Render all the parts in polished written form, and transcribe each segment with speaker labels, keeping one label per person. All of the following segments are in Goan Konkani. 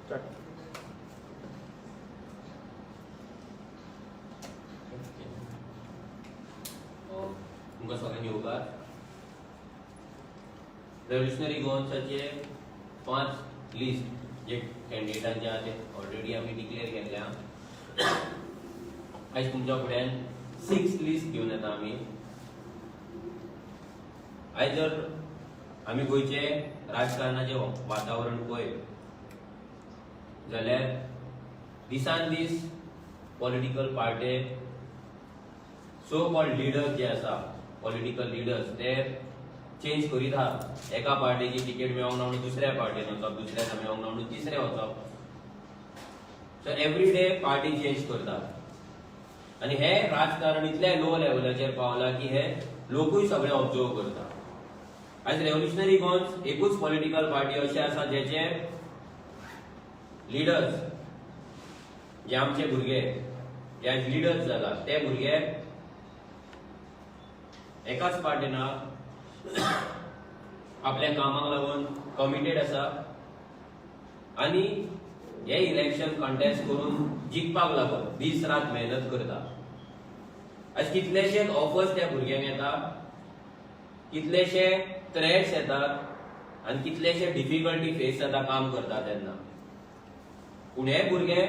Speaker 1: Start.
Speaker 2: तुमकां सगळ्यांक येवकार. रेव्होल्युशनरी गोवन्साचे 5 लिस्ट जे कॅन्डिडेटांचे आहा ते ऑलरेडी आमी डिक्लेअर केल्ले आहा. आयज तुमच्या फुड्यान 6 लिस्ट घेवन येता आमी. आयज जर आमी गोंयचे राजकारणाचें वातावरण पळयत जाल्यार दिसान दीस पॉलिटिकल पार्टे, सो कॉल्ड लिडर्स जे आसा, पॉलिटिकल लिडर्स, ते चेंज करीत आहात. एका पार्टीची तिकेट मेळोंक ना म्हणून दुसऱ्या पार्टीन वचप, दुसऱ्या मेळोंक ना म्हणून तिसरे वचप. So every day party change करतात आनी हे राजकारण इतल्या लो लेवलाचेर पावला की हे लोकूय सगळे ऑब्जर्व करता. आयज रेव्होल्युशनरी गोवन्स एकूच पॉलिटिकल पार्टी अशें आसा जेचे लिडर्स, जे आमचे भुरगे जे आयज लिडर्स जाला, ते भुरगे एकाच पार्टीन आपल्या कामाक लागून कमिटेड आसा आनी हे इलेक्शन कंटेस्ट करून जिखपाक लागून दीस रात मेहनत करता. आयज कितलेशेच ऑफर्स त्या भुरग्यांक येता, कितलेशे थ्रेट्स येतात आनी कितलेशे डिफिकल्टी फेस जाता काम करता तेन्ना, पूण हे भुरगे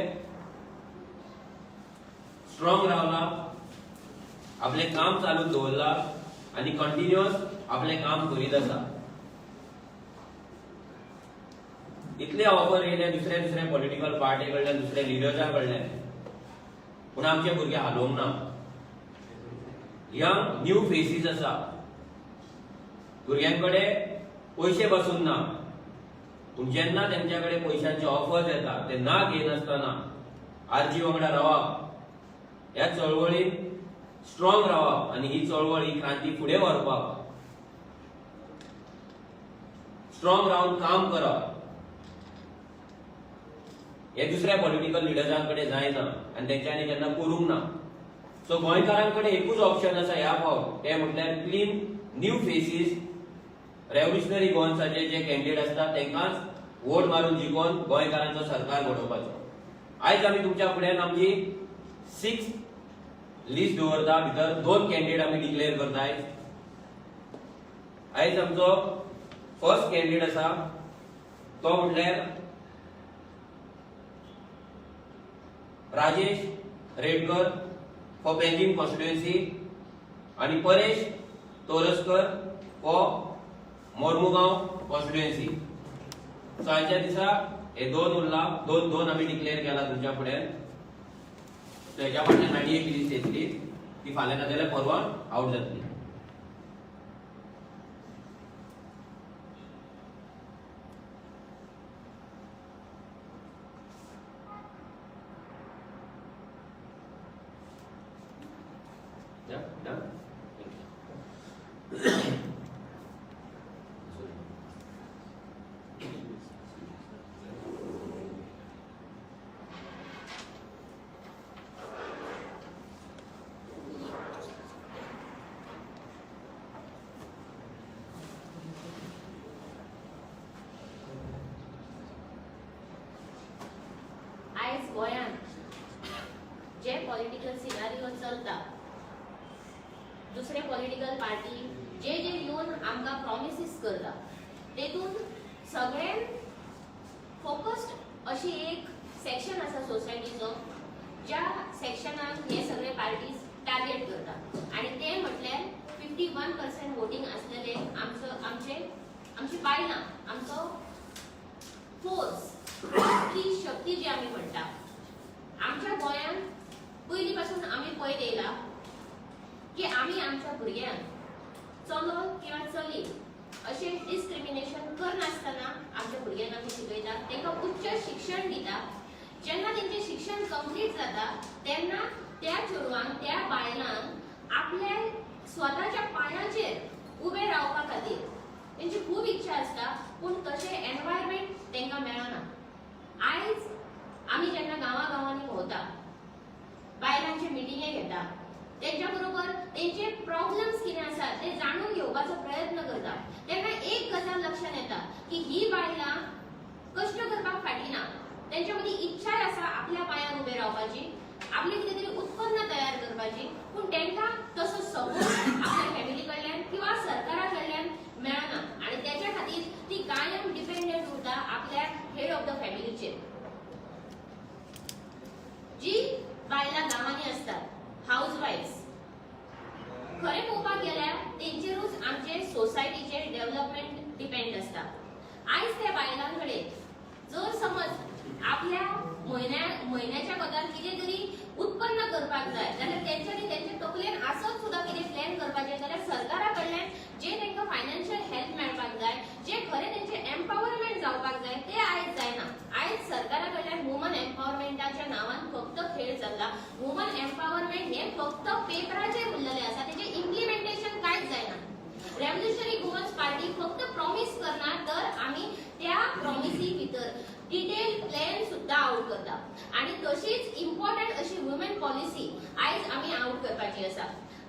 Speaker 2: स्ट्रॉंग रावला, आपलें काम चालू दवरला आनी कंटिन्युअस आपलें काम करीत आसा. इतले ऑफर येयले दुसऱ्या दुसऱ्या पॉलिटिकल पार्टी कडल्यान, दुसऱ्या लिडर्सां कडल्यान, पूण आमचे भुरगे हालोवंक ना. यंग न्यू फेसीस आसा, भुरग्यां कडेन पयशे बसून ना, पूण जेन्ना तेंच्या कडेन पयशांचे ऑफर्स येता ते ना घेयनासतना आरजी वांगडा रावप, ह्या चळवळीन स्ट्रॉंग रावप आनी ही चळवळ, ही क्रांती फुडें व्हरपाक स्ट्रॉंग रावन काम करप हे दुसऱ्या पॉलिटिकल लिडर्सां कडेन जायना आनी तेंच्यांनी केन्ना करूंक ना. सो गोंयकारां कडेन एकूच ऑप्शन आसा ह्या फावट, ते म्हटल्यार क्लीन न्यू फेसीस, रेव्होल्युशनरी गोवन्साचे जे कॅन्डिडेट आसता तांकांच वोट मारून जिखोवन गोंयकारांचो सरकार घडोवपाचो. आयज आमी तुमच्या फुड्यान आमची 6 लिस्ट दवरता, भितर 2 कॅन्डिडेट आमी डिक्लेअर करता. आयज आयज आमचो फर्स्ट कॅन्डिडेट आसा तो म्हटल्यार राजेश रेडकर फॉर पेंजीम कॉन्स्टिट्युएन्सी आनी Paresh Toraskar for Mormugao constituency. So आयच्या दिसा हे 2 उरला, 2 आमी डिक्लेअर केला तुमच्या फुड्यान. सो हेच्या फाटल्यान आनी एक लिस्ट येतली, ती फाल्यां ना जाल्यार परवां आवट जातली. Yeah, done? Thank you. Sorry.
Speaker 3: आयज गोंयांत जे पॉलिटिकल सिनारियो चलता, दुसरे पॉलिटिकल पार्टी जे जे येवन आमकां प्रॉमिसीस करता, तेतून सगळ्यान फोकस्ड अशी एक सेक्शन आसा सोसायटीचो, ज्या सेक्शनाक हे सगळे पार्टीज टार्गेट करता आनी ते म्हटल्यार 51% वोटींग आसलेले आमचो आमचे आमची बायलां, आमचो फोर्स, स्त्री शक्ती जी आमी म्हणटा. आमच्या गोंयांत पयलीं पासून आमी पळयत येयला की आमी आमच्या भुरग्यांक चलो किंवा चली अशें डिस्क्रिमिनेशन करनासतना आमच्या भुरग्यांक आमी शिकयता, तांकां उच्च शिक्षण दिता. जेन्ना तेंचें शिक्षण कंप्लीट जाता तेन्ना त्या चेडवांक, त्या बायलांक आपल्या स्वताच्या पांयाचेर उबे रावपा खातीर तेंची खूब इच्छा आसता, पूण तशें एनवायरमेंट तांकां मेळना. आयज आमी जेन्ना गांवा गांवांनी भोंवता, बायलांचे मिटिंगे घेता, तेंच्या बरोबर तेंचे प्रॉब्लम्स कितें आसात ते जाणून घेवपाचो प्रयत्न करता, तेन्ना एक गजाल लक्षात येता की ही बायलां कश्ट करपाक फाटीं ना. तेंच्या मदीं इच्छाय आसा आपल्या पांयार उबें रावपाची, आपलें कितें तरी उत्पन्न तयार करपाची, पूण तांकां तसो सपोर्ट आपल्या फॅमिली कडल्यान किंवा सरकारा कडल्यान मेळना आनी तेच्या खातीर ती कायम डिपेंडंट उरता आपल्या हेड ऑफ the फॅमिलीचेर. जी बायलां गांवांनी असतात, हाऊस वाईफ्स, खरें पळोवपाक गेल्यार तेंचेरूच आमचे सोसायटीचे डेव्हलपमेंट डिपेंड आसता. आयज त्या बायलां कडेन जर समज आपल्या म्हयन्या म्हयन्याच्या कोतार कितें तरी उत्पन्न करपाक जाय जाल्यार तेंच्यांनी तेंच्या तकलेन आसत सुद्दां कितें प्लॅन करपाचें जाल्यार सरकारा कडल्यान जे तांकां फायनान्शियल हेल्प मेळपाक जाय, जे खरें तेंचें एम्पावरमेंट जावपाक जाय, ते आयज जायना. आयज सरकारा कडल्यान वुमन एम्पावरमेंटाच्या नांवान फक्त खेळ चल्ला. वुमन एम्पावरमेंट हें फक्त पेपराचेर उरलेलें आसा, तेजें इम्प्लिमेंटेशन कांयच जायना. रेव्होल्युशनरी गोवन्स पार्टी फक्त प्रॉमिस करना, तर आमी त्या प्रॉमिसी भितर डिटेल प्लॅन सुद्दां आउट करता आनी तशीच इम्पॉर्टंट अशी वुमेन पॉलिसी आयज आमी आउट करपाची आसा.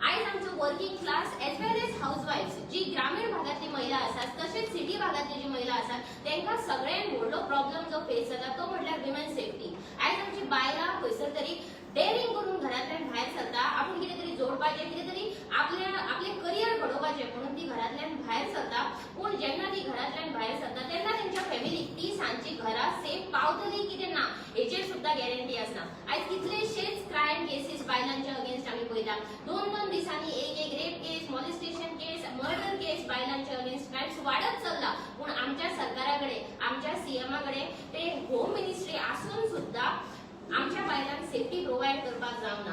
Speaker 3: आयज आमचो working class as well as house wives, जी ग्रामीण भागातली महिला आसात तशेंच सिटी भागातली जी महिला आसात, तांकां सगळ्यात व्हडलो प्रॉब्लम जो फेस जाता तो म्हटल्यार विमेन सेफ्टी. आयज आमची बायलां खंयसर तरी डेरिंग करून घरांतल्यान भायर सरता, आपूण कितें तरी जोडपाचें, कितें तरी आपल्या आपलें करियर घडोवपाचें म्हणून ती घरांतल्यान भायर सरता. पूण जेन्ना ती घरांतल्यान भायर सरता तेन्ना तेंच्या फॅमिलीक ती सांजची घरा सेफ पावतली कितें ना हेचेर सुद्दां गॅरंटी आसना. आयज कितलेशेच क्रायम केसीस बायलांच्या अगेन्स्ट आमी पळयता. दोन दोन दिसांनी एक एक rape case, molestation case, murder case, बायलांच्या अगेन्स्ट क्रायम्स वाडत चल्ला. पूण आमच्या सरकारा कडेन, आमच्या सीएमा कडेन ते होम मिनिस्ट्री आसून सुद्दां आमच्या बायलांक सेफ्टी प्रोवायड करपाक जावना.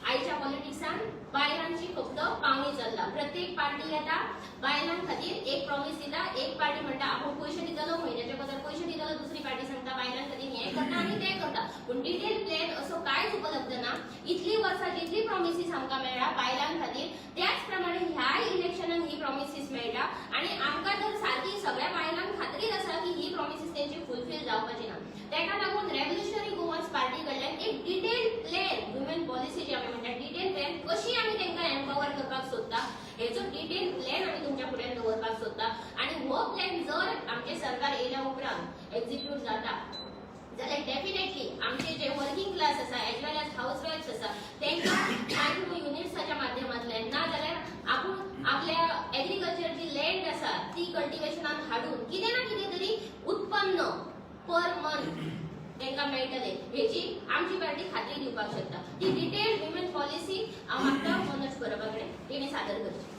Speaker 3: आयच्या पॉलिटिक्सान बायलांची फक्त पावणी चल्ला. प्रत्येक पार्टी येता, बायलां खातीर एक प्रॉमिस दिता. एक पार्टी म्हणटा आपूण पयशे दितलो, म्हयन्याच्या बदल पयशे दितलो. दुसरी पार्टी सांगता बायलां खातीर हें करता आनी तें करता, पूण डिटेल प्लॅन असो कांयच उपलब्ध ना. इतली वर्सां जितली प्रॉमिसीस आमकां मेळ्ळा बायलां खातीर, त्याच प्रमाणे ह्याय इलेक्शनान ही प्रॉमिसीस मेळटा आनी आमकां तर सारकी सगळ्या बायलांक खात्रीच आसा की ही प्रॉमिसीस तेंची फुलफील जावपाची ना. तेका लागून रेव्होल्युशनरी गोवन्स पार्टी कडल्यान एक डिटेल प्लॅन, वुमेन पॉलिसी जी आमी म्हणटा, डिटेल प्लॅन, कशी आमी तांकां एम्पावर करपाक सोदता हेचो डिटेल प्लॅन आमी तुमच्या फुड्यान दवरपाक सोदता. आनी हो प्लॅन जर आमचें सरकार येयल्या उपरांत एक्झिक्यूट जाता जाल्यार डेफिनेटली आमचे जे वर्किंग क्लास आसा as well as house wives आसा, तांकां मायक्रो युनिट्साच्या माध्यमांतल्यान ना जाल्यार आपूण आपल्या एग्रीकल्चरची लँड आसा ती कल्टिवेशनान हाडून कितें ना कितें तरी उत्पन्न पर मंथ तांकां मेळटलें हेची आमची पार्टी खात्री दिवपाक शकता. ती डिटेल वुमेन पॉलिसी हांव मागता मनोज परबा कडेन, तेणी सादर करची.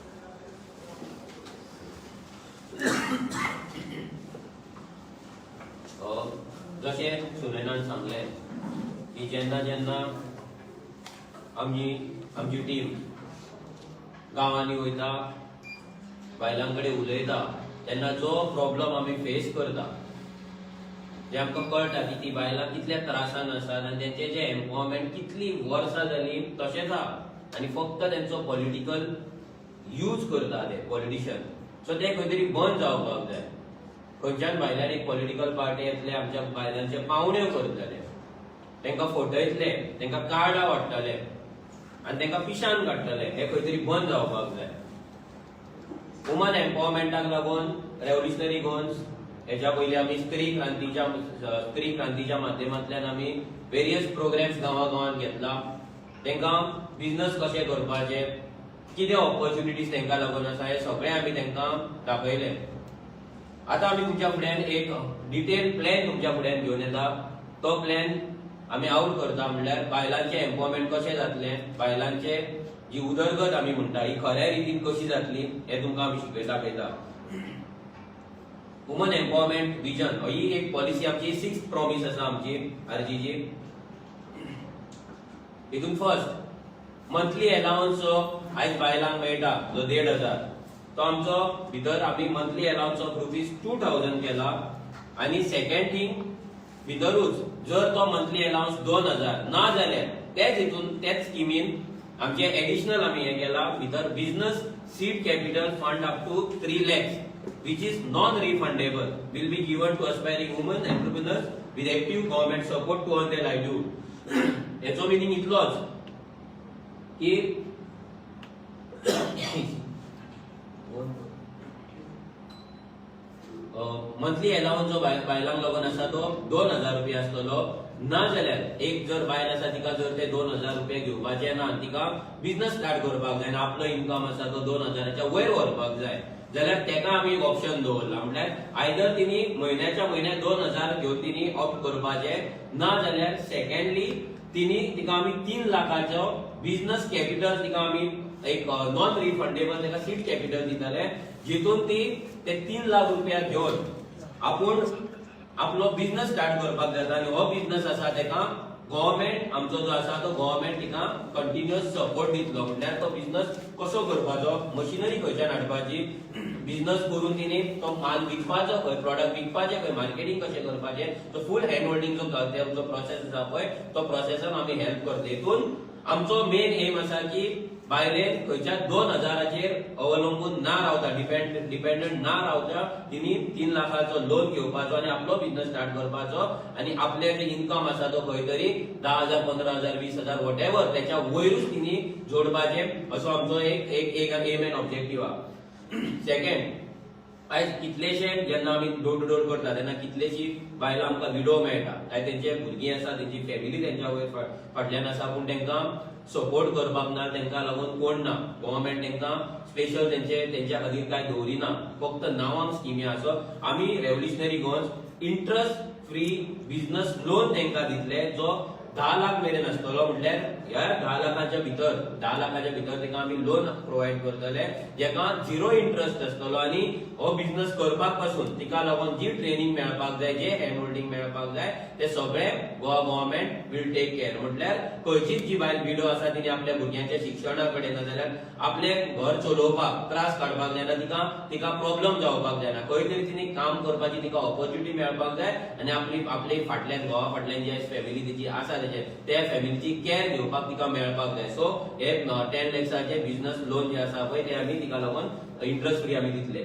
Speaker 2: जशें सुनैनान सांगलें की जेन्ना जेन्ना आमची आमची टीम गांवांनी वयता, बायलां कडेन उलयता, तेन्ना जो प्रॉब्लम आमी फेस करता, जे आमकां कळटा की ती बायलां कितल्या त्रासान आसात आनी तेंचे जे एम्पावरमेंट कितली वर्सां जाली तशेंच आहा आनी फक्त तेंचो पॉलिटिकल यूज करता ते पॉलिटिशियन. सो ते खंय तरी बंद जावपाक जाय. खंयच्यान भायल्यान एक पॉलिटिकल पार्टी येतले, आमच्या बायलांचे पावण्यो करतले, तांकां फटयतले, तांकां कार्डां वाडटले आनी तांकां पिशान काडटले, हे खंय तरी बंद जावपाक जाय. वुमन एम्पावरमेंटाक लागून रेव्होल्युशनरी गोवन्स हेच्या पयलीं आमी स्त्री क्रांतीच्या माध्यमांतल्यान आमी वेरियस प्रोग्राम्स गांवा गांवांत घेतला. तांकां बिझनस कशें करपाचें, कितें ऑपॉर्च्युनिटीज तांकां लागून आसा, हें सगळें आमी तांकां दाखयलें. आतां आमी तुमच्या फुड्यान एक डिटेल प्लॅन तुमच्या फुड्यान घेवन येता. तो प्लॅन आमी आउट करता म्हणल्यार बायलांचें एम्पावरमेंट कशें जातलें, बायलांचे जी उदरगत आमी म्हणटा ही खऱ्या रितीन कशी जातली, हें तुमकां आमी शिकयता दाखयता. वुमन एम्पावरमेंट विजन ही एक पॉलिसी आमची, सिक्स प्रॉमिस आसा आमची आरजीची. हितून फर्स्ट मंथली अलावन्स जो आयज बायलांक मेळटा, जो 1500, तो आमचो भितर आमी monthly allowance of ₹2,000 केला. आनी सेकंड थिंग, भितरूच जर तो मंथली अलावन्स 2000 ना जाल्यार तेच हितून तेच स्किमीन आमचे एडिशनल आमी हें केला भितर, business seed capital fund up to 3 lakhs, which is non-refundable, will be given to aspiring women entrepreneurs with active government support to earn their livelihood. हेचो मिनिंग इतलोच की मंथली अलावन्स जो बायलांक लागून आसा तो 2000 रुपया आसतलो. ना जाल्यार एक जर बायल आसा, तिका जर ते 2000 रुपया घेवपाचे ना आनी तिका बिझनस स्टार्ट करपाक जाय आनी आपलो इन्कम आसा तो 2000च्या वयर व्हरपाक जाय जाल्यार तेका आमी एक ऑप्शन दवरला. म्हटल्यार आयदर तिनी म्हयन्याच्या म्हयन्याक 2000 घेवन तिनी ऑप्ट करपाचे, ना जाल्यार सेकंडली तिनी तिका आमी 3 लाखाचो बिझनस कॅपिटल तिका आमी एक नॉन रिफंडेबल ताका सीड कॅपिटल दितले, जितून ती ते 3 लाख रुपया घेवन आपूण आपलो बिझनस स्टार्ट करपाक जाता. आनी हो बिझनस आसा तेका गव्हर्मेंट आमचो जो आसा तो गव्हर्मेंट तिका कंटिन्युअस सपोर्ट दितलो. म्हटल्यार तो बिझनस कसो करपाचो, मशिनरी खंयच्यान हाडपाची, बिझनस करून तिने तो माल विकपाचो खंय, प्रॉडक्ट विकपाचे खंय, मार्केटिंग कशें करपाचें, तो फूल हँड होल्डिंग जो जो प्रोसेस आसा पळय, तो प्रोसेसान आमी हेल्प करता. हितून आमचो मेन एम आसा की बायलेन खंयच्या 2000चेर अवलंबून ना रावता, डिपेंडंट ना रावता, तिनी 3 लाखाचो लोन घेवपाचो आनी आपलो बिझनस स्टार्ट करपाचो आनी आपले जे इन्कम आसा तो खंय तरी 10,000, 15,000, 20,000, what ever, त्याच्या वयरूच तिनी जोडपाचें, असो आमचो एक एक एक एम एंड ऑब्जेक्टिव्ह आहा. सेकंड, आयज कितलेशे जेन्ना आमी डोर टू डोर करता तेन्ना कितलेशी बायलां आमकां विडो मेळटा. काय तेंचे भुरगीं आसा, तेंची फॅमिली तेंच्या वयर फाटल्यान आसा, पूण तेंकां सपोर्ट करपाक ना, तेंकां लागून कोण ना. गव्हर्मेंट तेंकां स्पेशल तेंचे तेंच्या खातीर कांय दवरिना, फक्त नांवांक स्किमी आसा. आमी revolutionary Goans interest free business loan तेंकां दितले, जो 10 लाख मेरेन आसतलो. म्हटल्यार ह्या 10 लाखाच्या भितर, 10 लाखाच्या भितर तेंकां आमी लोन प्रोवायड करतले, जेका झिरो इंट्रस्ट आसतलो. आनी हो बिझनस करपाक पासून तिका लागून जी ट्रेनिंग मेळपाक जाय, जे हँड होल्डिंग मेळपाक जाय, ते सगळे Goa government will take care. म्हटल्यार खंयचीच जी बायल विडो आसा, तिणे आपल्या भुरग्यांच्या शिक्षणा कडेन नाजाल्यार आपले घर चलोवपाक त्रास काडपाक जायना, तिका तिका प्रॉब्लम जावपाक जायना. खंय तरी तिणे काम करपाची तिका ऑपॉर्च्युनिटी मेळपाक जाय आनी आपली आपली फाटल्यान, घोवा फाटल्यान जी फॅमिली तिची आसा तेजे, त्या फॅमिलीची कॅर घेवपाक तिका मेळपाक जाय. सो हे 10 लॅक्साचे बिझनस लोन जे आसा पळय, ते आमी तिका लागून इंट्रस्ट फ्री आमी दितले.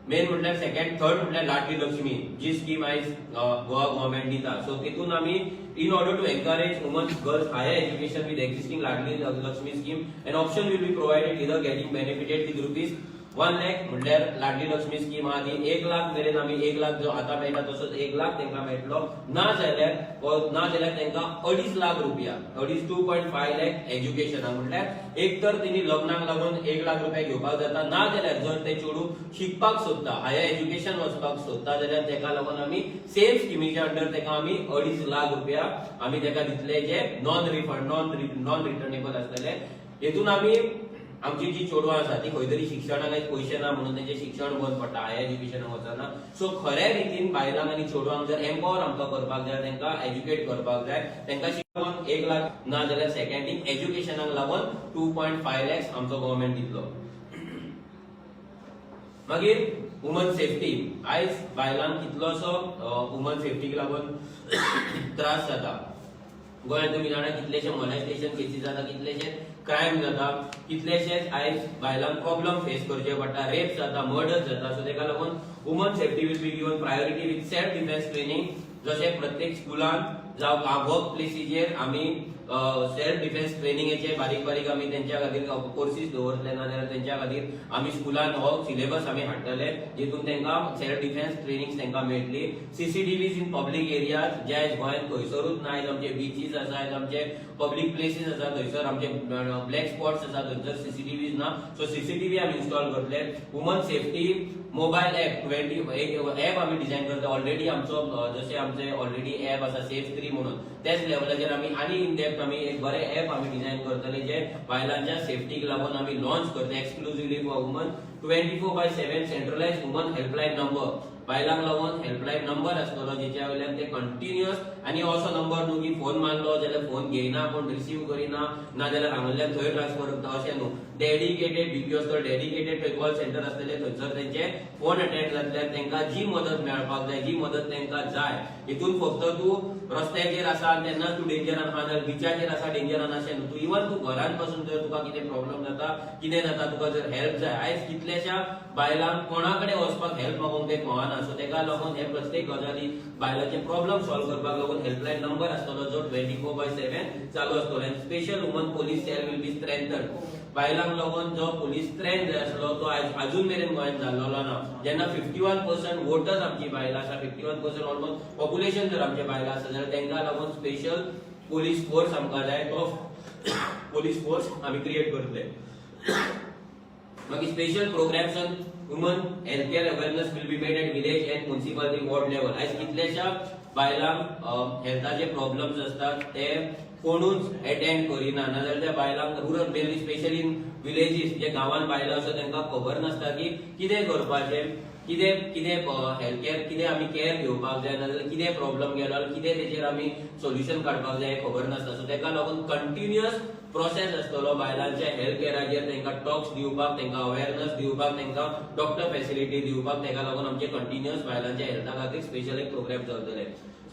Speaker 2: मेन म्हटल्यार सेकंड, थर्ड म्हटल्यार लाडली लक्ष्मी जी स्कीम आयज गोवा गव्हर्मेंट दिता. सो तितून आमी in order to encourage women, girls higher education with existing Ladli Lakshmi scheme, an option will be provided either getting benefited with ₹1 lakh. म्हटल्यार लाडली लक्ष्मी स्कीम आहा ती 1 लाख मेरेन आमी 1 लाख जो आतां मेळटा तसोच 1 लाख तांकां मेळटलो, ना जाल्यार तांकां 2.5 लाख रुपया, अडीच, 2.5 लॅक एज्युकेशनाक. म्हटल्यार एक तर तेणी लग्नाक लागून 1 लाख रुपया घेवपाक जाता, ना जाल्यार जर ते चेडूं शिकपाक सोदता, हायर एज्युकेशन वचपाक सोदता जाल्यार तेका लागून आमी सेम स्किमीच्या अंडर तेका आमी 2.5 लाख रुपया आमी तेका दितले, जे non refund non returnable आसतले. हेतून आमी आमची जी चेडवां आसा ती खंय तरी शिक्षणाक आयज पयशे ना म्हणून तेंचें शिक्षण बंद पडटा, हायर एज्युकेशनाक वचना. सो खऱ्या रितीन बायलांक आनी चेडवांक जर एम्पावर आमकां करपाक जाय, तांकां एज्युकेट करपाक जाय, तांकां शिकोवन 1 लाख, ना जाल्यार सेकंड थिंग एज्युकेशनाक लागून 2.5 लॅक्स आमचो गव्हर्मेंट दितलो. मागीर वुमन सेफ्टी. आयज बायलांक कितलोसो वुमन सेफ्टीक लागून त्रास जाता. गोंयांत तुमी जाणा कितलेशे मोलेस्टेशन केसी जाता, कितलेशे क्रायम जाता, कितलेशेच आयज बायलांक प्रॉब्लम फेस करचे पडटा, रेप जाता, मर्डर जाता. सो तेका लागून woman safety will be given priority with self defence training. जशें प्रत्येक स्कुलान जावं वर्क प्लेसीचेर आमी सेल्फ डिफेन्स ट्रेनिंगेचे बारीक बारीक आमी तेंच्या खातीर कोर्सीस दवरतले, नाजाल्यार तेंच्या खातीर आमी स्कुलान हो सिलेबस आमी हाडटले, जितून तांकां सेल्फ डिफेन्स ट्रेनिंग तांकां मेळटली. CCTVs in public areas जे आयज गोंयांत खंयसरूच ना. आयज आमचे बिचीस आसा, आयज आमचे पब्लीक प्लेसीस आसा, थंयसर आमचे ब्लॅक स्पॉट्स आसा, थंयसर सीसीटीव्हीज ना. सो सीसीटीव्ही आमी इन्स्टॉल करतले. वुमन सेफ्टी मोबायल एप 20 एक एप आमी डिझायन करता. ऑलरेडी आमचो जशे आमचे ऑलरेडी एप आसा सेफ स्त्री म्हणून, त्याच लेवलाचेर आमी आनी इन डेप्थ आमी एक बरे एप आमी डिझायन करतले, जे बायलांच्या सेफ्टीक लागून आमी लॉन्च करतले exclusively for women. 24/7 centralize woman helpline number. बायलांक लागून हेल्पलायन नंबर आसतलो, जेच्या वयल्यान ते कंटिन्युअस, आनी असो नंबर न्हू की फोन मारलो जाल्यार फोन घेयना, कोण रिसीव करिना, ना जाल्यार हांगासरल्यान थंय ट्रान्सफर करता, अशें न्हू. डेडिकेटेड बीपीओ आसतलो, डेडिकेटेड थंय कॉल सेंटर आसतले, थंयसर तेंचे फोन अटेंड जातले, तांकां जी मदत मेळपाक जाय, जी मदत तांकां जाय. हितून फक्त तूं रस्त्याचेर आसा तेन्नाच तूं डेंजरान आहा, जाल्यार बिचाचेर आसा डेंजरान अशें न्हू. तूं इवन तूं घरान पासून जर तुका कितें प्रॉब्लम जाता, कितें जाता, तुका जर हेल्प जाय, आयज कितलेशे कितल्याश्या बायलांक कोणा कडेन वचपाक हेल्प मागूंक ते कळना. सो तेका लागून हे प्रत्येक गजाली बायलांचे प्रॉब्लम सॉल्व करपाक लागून हेल्पलायन नंबर आसतलो, जो 24/7 चालू आसतलो. आनी special woman police cell will be strengthen. बायलांक लागून जो पोलीस स्ट्रेंथ जाय आसलो, तो आयज अजून मेरेन गोंयांत जाल्लो ना. जेन्ना 51% वोटर्स आमची बायलां आसा, 51% ऑलमोस्ट पॉप्युलेशन जर आमचे बायलां आसा, जाल्यार तांकां लागून स्पेशल पोलीस फोर्स आमकां जाय. तो पोलीस फोर्स आमी क्रिएट करतले. मागीर special programs on woman health care awareness will be made at village and municipality ward level. आयज कितल्याश्या बायलांक हेल्थाचे प्रॉब्लम्स असतात, ते कोणूच एटेंड करिना. नाजाल्यार त्या बायलांक rural, mainly specially in villages, जे गांवांत बायलां आसा, तांकां खबर नासता की कितें करपाचें, कितें कितें हेल्थ केअर, कितें आमी केअर घेवपाक जाय, नाजाल्यार कितें प्रॉब्लम गेलो जाल्यार कितें तेजेर आमी सोल्युशन काडपाक जाय, हें खबर नासता. सो ताका लागून कंटिन्युअस प्रोसेस आसतलो बायलांच्या हेल्थ केअराचेर, तांकां टॉक्स दिवपाक, तांकां अवेरनस दिवपाक, तांकां डॉक्टर फॅसिलिटी दिवपाक. ताका लागून आमचे कंटिन्युअस बायलांच्या हेल्था खातीर स्पेशल एक प्रोग्राम चलतले.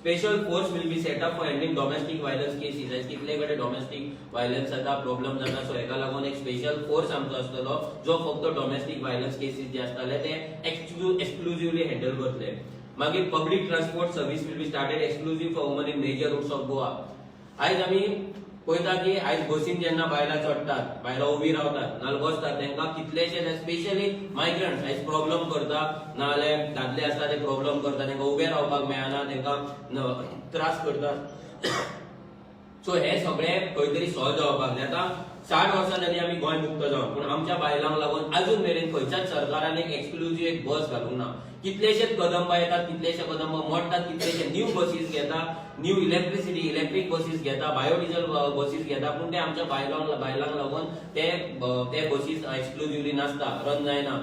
Speaker 2: Special force will be set up for handling domestic violence cases. आयज कितले कडेन डॉमेस्टीक व्हायलन्स जाता, प्रॉब्लम जाता. सो हेका लागून एक स्पेशल फोर्स आमचो आसतलो, जो फक्त डॉमेस्टीक व्हायलन्स केसीस जे आसतले ते एक्सक्लुझिवली हँडल करतले. मागीर public transport service will be started exclusive for women in major routes of Goa. आयज आमी पळयता की आयज बसीन जेन्ना बायलां चडटात, बायलां उबी रावतात नाजाल्यार बसतात, तांकां कितलेशे स्पेशली मायग्रंट्स आयज प्रॉब्लम करता, नाजाल्यार दादले आसता ते प्रॉब्लम करता, तांकां उबे रावपाक मेळना, तांकां त्रास करतात. सो हे सगळे खंय तरी सॉल्व जावपाक जाय. आतां 60 वर्सां जाली आमी गोंय मुक्त जावन, पूण आमच्या बायलांक लागून अजून मेरेन खंयच्याच सरकारान एक एक्सक्लुझीव एक बस घालूंक ना. कितलेशेच कदंबा येतात, कितलेशे कदंबा मोडटात, कितलेशे न्यू बसीस घेता, न्यू इलेक्ट्रिसिटी इलेक्ट्रीक बसीस घेता, बायोडिझल बसीस घेता, पूण ते आमच्या बायलांक लागून ते ते बसीस एक्सक्लुझिवली नासता, रन जायना.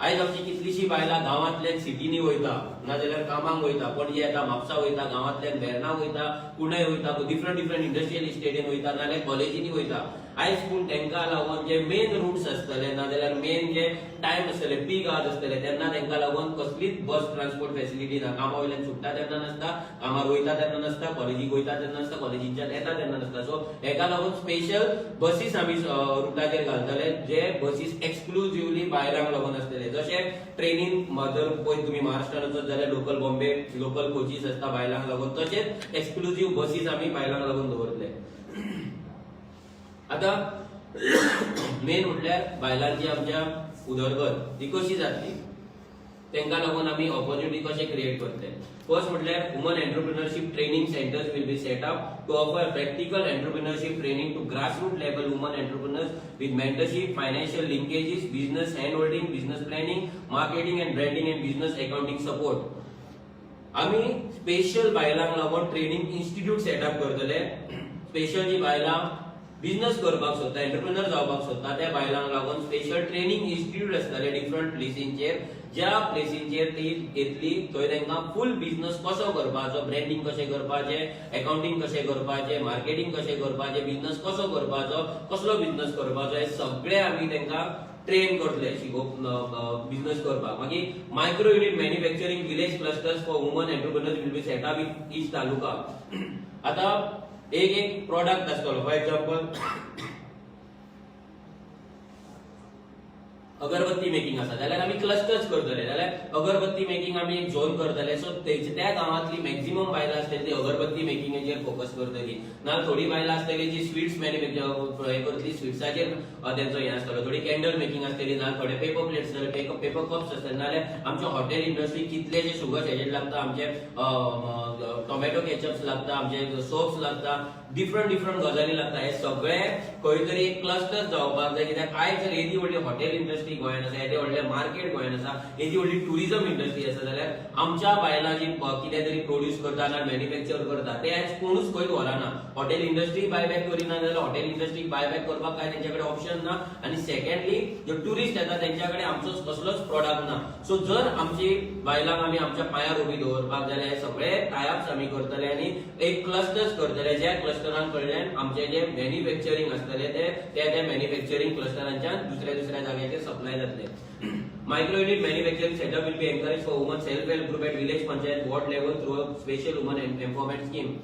Speaker 2: आयज आमची कितलीशी बायलां गांवांतल्यान सिटींनी वयता, नाजाल्यार कामाक वयता, पणजे येता, म्हापसा वयता, गांवांतल्यान वेर्ना वयता, कुंडय वयता, डिफरंट डिफरंट इंडस्ट्रियल इस्टेटीन वयता, नाजाल्यार कॉलेजींनी वयता. आयज पूण तांकां लागून जे मेन रुट्स आसतले, नाजाल्यार मेन जे टायम आसतले, पीक आवर्स आसतले, तेन्ना तांकां लागून कसलीच बस ट्रान्सपोर्ट फॅसिलिटी ना. कामा वयल्यान सुट्टा तेन्ना नासता, कामार वयता तेन्ना नासता, कॉलेजीक वयता तेन्ना नासता, कॉलेजीच्यान येता तेन्ना नासता. सो हेका लागून स्पेशल बसीस आमी रुटाचेर घालतले, जे बसीस एक्सक्लुझिवली बायलांक लागून आसतले. जशे ट्रेनीन जर पळय तुमी महाराष्ट्रान वचत जाल्यार लोकल बॉम्बे लोकल कोचीस आसता बायलांक लागून, तशेंच एक्सक्लुझीव बसीस आमी बायलांक लागून दवरतले. आता मेन म्हटल्यार बायलांची आमच्या उदरगत ती कशी जातली, तांकां लागून आमी ऑपॉर्च्युनिटी कशे क्रिएट करतले. फर्स्ट म्हटल्यार woman entrepreneurship training centers will be set up to offer practical entrepreneurship training to grassroot level woman entrepreneurs with mentorship, financial linkages, business hand holding, business planning, marketing and branding and business accounting support. आमी स्पेशल बायलांक लागून ट्रेनिंग इन्स्टिट्यूट सेटअप करतले. स्पेशल जी बायलां बिझनस करपाक सोदता, एंटरप्रिनर जावपाक सोदता, त्या बायलांक लागून स्पेशल ट्रेनिंग इन्स्टिट्यूट आसतले डिफरंट प्लेसींचेर. ज्या प्लेसींचेर ती येतली, थंय तांकां फूल बिझनस कसो करपाचो, ब्रँडिंग कशें करपाचें, अकाउंटिंग कशें करपाचें, मार्केटिंग कशें करपाचें, बिझनस कसो करपाचो, कसलो बिझनस करपाचो, हे सगळे आमी तांकां ट्रेन करतले शिकोवप बिझनस करपाक. मागीर micro unit manufacturing village clusters for woman entrepreneurs will be set up in each taluka. आता एक एक प्रॉडक्ट आसतलो, फॉर एक्झाम्पल अगरबत्ती मेकिंग आसा जाल्यार आमी क्लस्टर्स करतले. जाल्यार अगरबत्ती मेकिंग आमी एक झोन करतले. सो त्या गांवांतली मॅक्झिमम बायलां आसतली ती अगरबत्ती मेकिंगेचेर फोकस करतली, ना थोडी बायलां आसतली जी स्वीट्स मॅन्युफॅक्चर हे करतली, स्वीट्साचेर तेंचो हें आसतलो, थोडी कॅन्डल मेकिंग आसतली, ना थोडे पेपर प्लेट्स आसतले, पेपर कप्स आसतले. नाजाल्यार आमच्या हॉटेल इंडस्ट्री कितलेशे शुगर सॅचेट लागता, आमचे टोमॅटो केचप्स लागता, आमचे सोप्स लागता, डिफरंट डिफरंट गजाली लागता. हे सगळे खंय तरी एक क्लस्टर जावपाक जाय, कित्याक आयज जर येदी व्हडली हॉटेल इंडस्ट्री गोंयांत आसा, येदे व्हडलें मार्केट गोंयांत आसा, येदी व्हडली टुरिझम इंडस्ट्री आसा, जाल्यार आमच्या बायलां जी कितें तरी प्रोड्यूस करता ना मॅन्युफॅक्चर करता, ते आयज कोणूच खंयच व्हरना. हॉटेल इंडस्ट्री बायबॅक करिना जाल्यार हॉटेल इंडस्ट्री बायबॅक करपाक काय तेंच्या कडेन ऑप्शन ना. आनी सेकंडली, जो टुरिस्ट येता तेंच्या कडेन आमचो कसलोच प्रोडक्ट ना. सो जर आमची बायलांक आमी आमच्या पांयार उबी दवरपाक जाल्यार हे सगळे टायअप्स आमी करतले आनी एक क्लस्टर्स करतले, ज्या क्लस्टरां कडल्यान आमचे जे मॅन्युफॅक्चरींग आसतले ते त्या त्या मॅन्युफॅक्चरींग क्लस्टरांच्यान दुसऱ्या दुसऱ्या जाग्याचेर सप्लाय जातले. Micro unit manufacturing setup will be encouraged for women self help group at village panchayat ward level through a special woman empowerment scheme.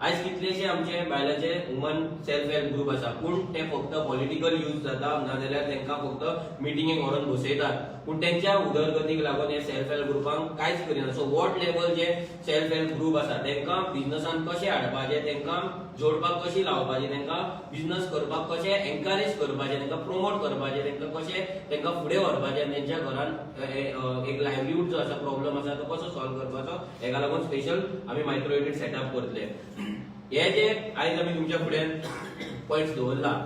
Speaker 2: आयज कितलेशे आमचे बायलांचे वुमन सेल्फ हेल्प ग्रुप आसा, पूण ते फक्त पॉलिटिकल यूज जाता, नाजाल्यार तांकां फक्त मिटिंगेक व्हरून बसयतात. पूण तेंच्या उदरगतीक लागून हे सेल्फ हेल्प ग्रुपांक कांयच करिना. सो वॉर्ड लेवल जे सेल्फ हेल्प ग्रुप आसा, तांकां बिझनसान कशें हाडपाचें, तांकां जोडपाक कशी लावपाची, तांकां बिझनस करपाक कशें एनकरेज करपाचें, तांकां प्रमोट करपाचें, तांकां कशें तांकां फुडें व्हरपाचें आनी तेंच्या घरान एक लायवलीहूड जो आसा, प्रॉब्लम आसा, तो कसो सॉल्व करपाचो, हेका लागून स्पेशल आमी मायक्रो युनीट सेटअप करतले. हे जे आयज आमी तुमच्या फुड्यान पॉयंट्स दवरला,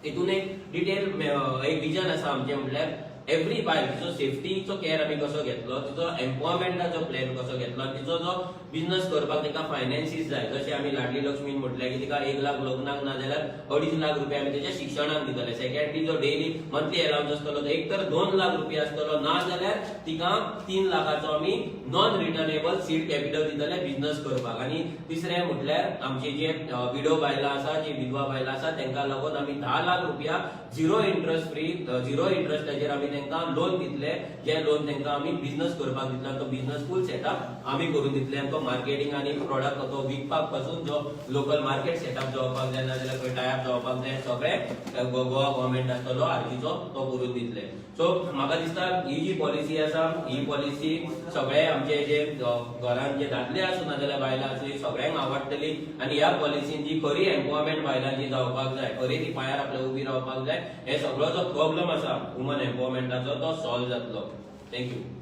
Speaker 2: तितून एक डिटेल एक विजन आसा आमचें, म्हटल्यार एवरी बायल तिचो सेफ्टीचो केअर आमी कसो घेतलो, तिचो एम्पावरमेंटाचो प्लॅन कसो घेतलो आनी तिचो जो बिझनस करपाक ताका फायनान्सीस जाय. जशें आमी लाडली लक्ष्मीन म्हटलें की तिका 1 लाख लग्नाक, ना जाल्यार 2.5 लाख रुपया आमी तेच्या शिक्षणाक दितले. सेकंडली, जो डेली मंथली अलावन्स आसतलो तो एक तर 2 लाख रुपया आसतलो, ना जाल्यार तिका 3 लाखाचो आमी नॉन रिटर्नेबल सीड कॅपिटल दितले बिझनस करपाक. आनी तिसरें म्हटल्यार आमची जे विडो बायलां आसा, जी विधवा बायलां आसा, तांकां लागून आमी 10 लाख रुपया झिरो इंट्रस्ट फ्री, झिरो इंट्रस्टाचेर आमी तांकां लोन दितले, जे लोन तांकां आमी बिझनस करपाक दितले आनी तो बिझनस फूल सेटअप आमी करून दितले आनी तो मार्केटिंग आनी प्रोडक्ट तो विकपाक पासून जो लोकल मार्केट सेटअप जावपाक जाय, नाजाल्यार खंय टायअप जावपाक जाय, सगळे गोवा गव्हर्मेंट आसतलो आर्जीचो, तो करून दितले. सो म्हाका दिसता ही जी पॉलिसी आसा, ही पॉलिसी सगळे आमचे जे घरान जे दादले आसूं नाजाल्यार बायलां आसूं, ही सगळ्यांक आवडटली. आनी ह्या पॉलिसीन जी खरी एम्पावरमेंट बायलांची जावपाक जाय, खरी ती पांयार आपल्या उबी रावपाक जाय, हे सगळो जो प्रॉब्लम आसा वुमन एम्पावरमेंटाचो, तो सॉल्व जातलो. Thank you.